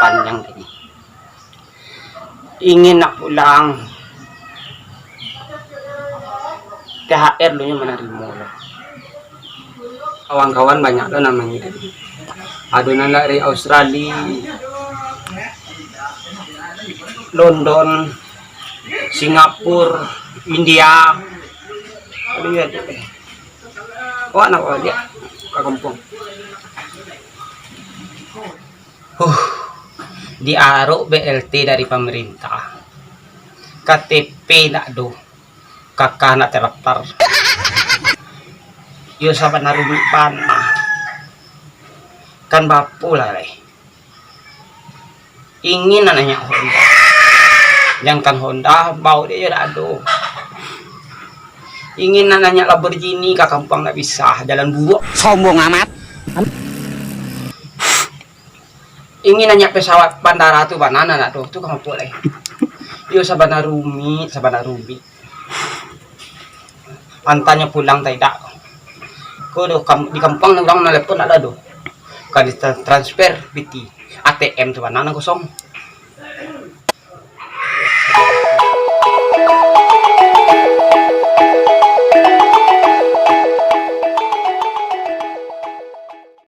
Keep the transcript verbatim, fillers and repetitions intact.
Panjang tadi. Ingin nak pulang, T H R lu nyo manarimo lah. Kawan-kawan banyak tu namonyo. Ado nan dari Australia, London, Singapura, India. Aduh, ya, deh. Awak nak baliak ka kampuang. Huh, diarok B L T dari pamarintah. K T P ndak ado, K K ndak tadaftar. Yo, sabana rumik bana. Kan bapo lah lai. Ingin nak naiak Honda. Jangankan Honda, baok dek yo ndak ado. Ingin nak naiak Lamborghini ka kampuang ndak bisa, jalan buruak. Sombong amat. Ingin naiak pesawat bandara tu bana ndak ado, tu ka mapok lai. Yo, sabana rumik, sabana rumik. Antanyo pulang tidak. Ko do kam-, di kampuang urang nalepon ndak ado. Ka di tra-, transfer piti. A T M tu bana nan kosong.